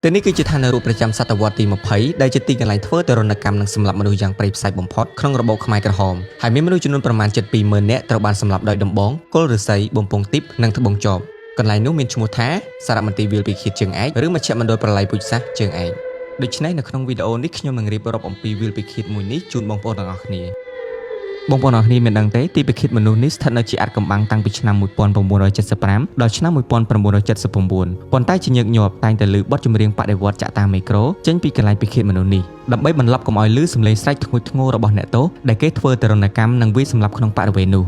ទីនេះគឺជាឋានរូបប្រចាំសតវត្សទី20ដែលជាទីកន្លែងធ្វើទរណកម្មនិងសម្លាប់មនុស្សយ៉ាងព្រៃផ្សៃបំផុតក្នុងរបបខ្មែរក្រហមហើយមានមនុស្សចំនួនប្រមាណ720,000នាក់ត្រូវបានសម្លាប់ដោយដំបងគល់ឫស្សីបំពង់ទីបនិងត្បូងចបកន្លែងនោះមានឈ្មោះថាសារមន្ទីរវាលពិឃាតជើងឯកឬមជ្ឈមណ្ឌលប្រល័យពូជសាសន៍ជើងឯកដូច្នេះនៅក្នុងវីដេអូនេះខ្ញុំនឹងរៀបរាប់អំពីវាលពិឃាតមួយនេះជូនបងប្អូនទាំងអស់គ្នាបងប្អូនអរគ្នាមានដឹងទេទីពិឃាតមនុស្សនេះស្ថិតនៅជាអាថ៌កំបាំងតាំងពីឆ្នាំ1975ដល់ឆ្នាំ1979ប៉ុន្តែជាញឹកញាប់តែងតែឮបទចម្រៀងបដិវត្តន៍ចាក់តាមមីក្រូចេញពីកន្លែងពិឃាតមនុស្សនេះដើម្បីបន្លប់កុំឲ្យឮសំឡេងស្រែកធ្ងន់ធ្ងររបស់អ្នកទោសដែលគេធ្វើទរណកម្មនិងវាយសម្លាប់ក្នុងបរិវេណនោះ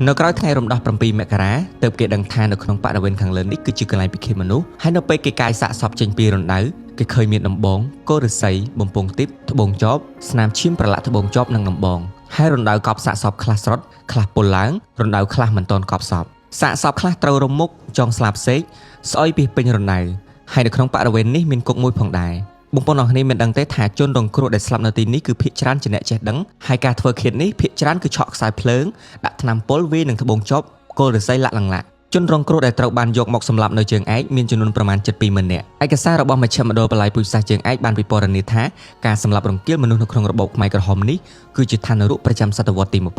នៅក្រោយថ្ងៃរំដោះ7មករាទើបគេដឹងថានៅក្នុងបរិវេណខាងលើនេះគឺជាកន្លែងពិឃាតមនុស្សហើយនៅពេលគេកាយសាកសពចេញពីរណ្ដៅគេឃើញមានដំបងគល់ឫស្សីបំពង់ទីបត្បូងចបស្នាមឈាមប្រឡាក់ត្បូងចបនិងដំបងហើយរណ្ដៅកប់សាកសពខ្លះស្រុតខ្លះពុលឡើងរណ្ដៅខ្លះមិនទាន់កប់សពសាកសពខ្លះត្រូវរំមុខចងស្លាបសេកស្អុយពីពេញរណ្ដៅហើយនៅក្នុងបរិវេណនេះមានគុកមួយផងដែរបងប្អូនអរគ្នាមិនដឹងទេថាជនរងគ្រោះដែលស្លាប់នៅទីនេះគឺភាគច្រើនជាអ្នកចេះដឹងហើយការធ្វើឃាតនេះភាគច្រើនគឺឆក់ខ្សែភ្លើងដាក់ថ្នាំពុលវាយនឹងត្បូងចបគល់ឫស្សីលាក់ឡើងលាក់ជនរងគ្រោះដែលត្រូវបានយកមកសម្លាប់នៅជើងឯកមានចំនួនប្រមាណ720,000នាក់ឯកសាររបស់មជ្ឈមណ្ឌលបល្ល័យពូជសាសន៍ជើងឯកបានពិពណ៌នាថាការសម្លាប់រង្គាលមនុស្សនៅក្នុងរបបខ្មែរក្រហមនេះគឺជាឋាននរកប្រចាំសតវត្សទី20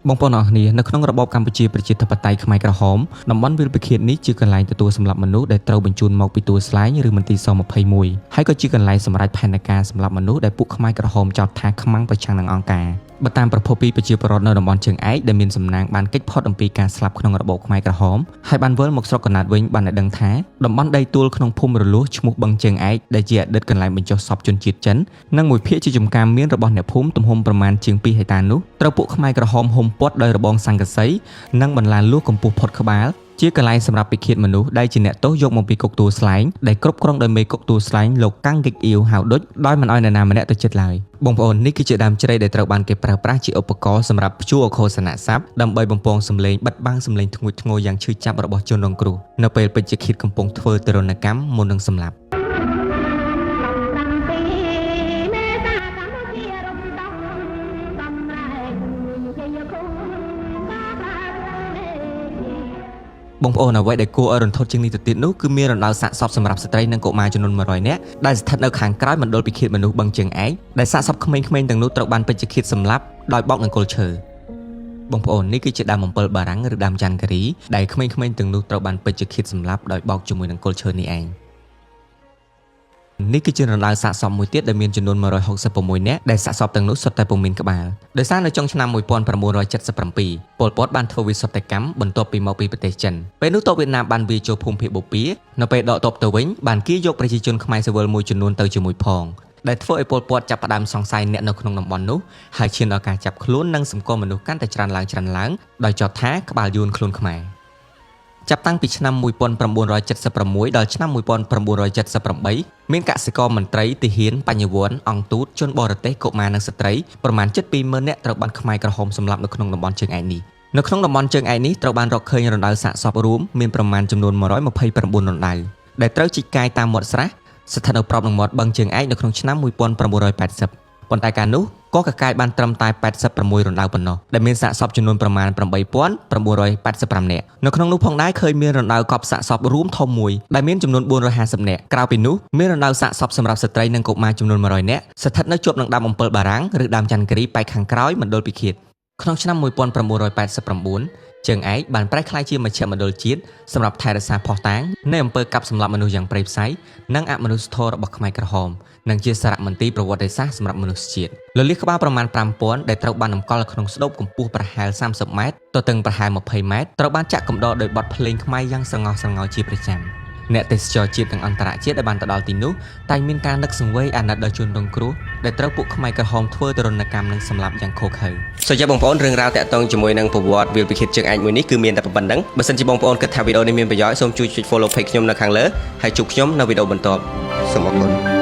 បងប្អូនអរគ្នានៅក្នុងរបបកម្ពុជាប្រជាធិបតេយ្យខ្មែរក្រហមតំបន់វាលពិឃាតនេះជាកន្លែងទទួលសម្លាប់មនុស្សដែលត្រូវបញ្ជូនមកពីទួលស្លែងឬមន្ទីរស21ហើយក៏ជាកន្លែងសម្រាប់ផែនការសម្លាប់មនុស្សដែលពួកខ្មែរក្រហមចោទថាខ្មាំងប្រឆាំងនឹងអង្គការបើតាមប្រភពពីប្រជាពលរដ្ឋនៅតំបន់ជើងឯកដែលមានសំណាងបានគេចផុតអំពីការស្លាប់ក្នុងរបបខ្មែរក្រហមហើយបានវិលមកស្រុកកំណើតវិញបានឲ្យដឹងថាតំបន់ដីទួលក្នុងភូមិរលួសឈ្មោះបឹងជើងឯកដែលជាអតីតកន្លែងបញ្ចុះសពជនជាតិចិននិងមួយភាគជាចំការមានរបស់អ្នកភូមិទំហំប្រមាណជាង2ហិកតានោះត្រូវពួកខ្មែរក្រហមហុំព័ទ្ធដោយរបងស័ង្កសីនិងបន្លាលួសកម្ពស់ផុតក្បាលជាកន្លែងសម្រាប់ពិឃាតមនុស្សដែលជាអ្នកទោសយកមកពីគុកទួលស្លែងដែលគ្រប់គ្រងដោយមេគុកទួលស្លែងលោកកាំងហ្គិកអ៊ីវហៅឌុចដោយមិនឲ្យនរណាម្នាក់ទៅជិតឡើយបងប្អូននេះគឺជាដើមជ្រៃដែលត្រូវបានគេប្រើប្រាស់ជាឧបករណ៍សម្រាប់ព្យួរអឃោសនៈស័ព្ទដើម្បីបំពងសំឡេងបិទបាំងសំឡេងធ្ងួចធ្ងរយ៉ាងឈឺចាប់របស់ជនរងគ្រោះនៅពេលពេជ្ជឃាតកំពុងធ្វើទរណកម្មមុននឹងសម្លាប់ 7មេសាកម្ពុជារំដោះសម្រែកជ័យគង់ការប្រាមេ បងប្អូនអ្វីដែលគួរឲ្យរន្ធត់ជាងនេះទៅទៀតនោះគឺមានរណ្ដៅសាកសពសម្រាប់ស្ត្រីនិងកុមារចំនួន100នាក់ដែលស្ថិតនៅខាងក្រោយមណ្ឌលពិឃាតមនុស្សបឹងជើងឯកដែលសាកសពក្មេងៗទាំងនោះត្រូវបានពេជ្ជឃាតសម្លាប់ដោយបោកនឹងគល់ឈើបងប្អូននេះគឺជាដើមអំពិលបារាំងឬដើមច័ន្ទគិរីដែលក្មេងៗទាំងនោះត្រូវបានពេជ្ជឃាតសម្លាប់ដោយបោកជាមួយនឹងគល់ឈើនេះឯងនេះគឺជារណ្ដៅសាកសពមួយទៀតដែលមានចំនួន166នាក់ដែលសាកសពទាំងនោះសុទ្ធតែពុំមានក្បាលដោយសារនៅចុងឆ្នាំ1977ប៉ុលពតបានធ្វើវិសុទ្ធកម្មបន្ទាប់ពីមកពីប្រទេសចិនពេលនោះទ័ពវៀតណាមបានវាយចូលភូមិភាគបូព៌ានៅពេលដកទ័ពទៅវិញបានគៀយកប្រជាជនខ្មែរស៊ីវិលមួយចំនួនទៅជាមួយផងដែលធ្វើឲ្យប៉ុលពតចាប់ផ្ដើមសង្ស័យអ្នកនៅក្នុងតំបន់នោះហើយឈានដល់ការចាប់ខ្លួននិងសម្គាល់មនុស្សកាន់តែច្រើនឡើងច្រើនឡើងដោយចោទថាក្បាលយួនខ្លួនខ្មែរចាប់តាំងពីឆ្នាំ1976ដល់ឆ្នាំ1978មានកសិករមន្ត្រីទាហានបញ្ញវន្តអង្គទូតជនបរទេសកុមារនិងស្ត្រីប្រមាណ720,000នាក់ត្រូវបានខ្មែរក្រហមសម្លាប់នៅក្នុងតំបន់ជើងឯកនេះនៅក្នុងតំបន់ជើងឯកនេះត្រូវបានរកឃើញរណ្ដៅសាកសពរួមមានប្រមាណចំនួន129រណ្ដៅដែលត្រូវជីកកាយតាមមាត់ស្រះស្ថិតនៅប្របនឹងមាត់បឹងជើងឯកនៅក្នុងឆ្នាំ1980ប៉ុន្តែកាលនោះក៏កកាយបានត្រឹមតែ86រណ្ដៅប៉ុណ្ណោះដែលមានសាកសពចំនួនប្រមាណ8985នាក់នៅក្នុងនោះផងដែរឃើញមានរណ្ដៅកប់សាកសពរួមធំមួយដែលមានចំនួន450នាក់ក្រៅពីនោះមានរណ្ដៅសាកសពសម្រាប់ស្ត្រីនិងកុមារចំនួន100នាក់ស្ថិតនៅជាប់នឹងដើមអំពិលបារាំងឬដើមច័ន្ទគិរីប៉ែកខាងក្រោយមណ្ឌលពិឃាតក្នុងឆ្នាំ1989ជើងឯកបានប្រែក្លាយជាមជ្ឈមណ្ឌលជាតិសម្រាប់ថែរក្សាភស្តុតាងនៃអំពើកាប់សម្លាប់មនុស្សយ៉ាងព្រៃផ្សៃនិងអមនុស្សធម៌របស់ខ្មែរក្រហមនិងជាសារមន្ទីរប្រវត្តិសាស្ត្រសម្រាប់មនុស្សជាតិលលាសក្បាលប្រមាណ5000ដែលត្រូវបានតម្កល់ក្នុងស្តូបកម្ពស់ប្រហែល30ម៉ែត្រទៅទទឹងប្រហែល20ម៉ែត្រត្រូវបានចាក់កំដរដោយបទភ្លេងខ្មែរយ៉ាងស្រងោះស្រងោចជាប្រចាំអ្នកទេសចរជាតិនិងអន្តរជាតិដែលបានទៅដល់ទីនោះតែងមានការនឹកសង្វេយអាណិតដល់ជនរងគ្រោះដែលត្រូវពួកខ្មែរក្រហមធ្វើទរណកម្មនិងសម្លាប់យ៉ាងឃោរឃៅ សូមជម្រាបបងប្អូនរឿងរ៉ាវតាក់ទងជាមួយនឹងប្រវត្តិវាលពិឃាតជើងឯកមួយនេះគឺមានតែប៉ុណ្្នឹងបើសិនជាបងប្អូនគិតថាវីដេអូនេះមានប្រយោជន៍សូមជួយចុច follow page ខ្ញុំនៅខាងលើហើយជួបខ្ញុំនៅវីដេអូបន្ទាប់សូមអរគុណ។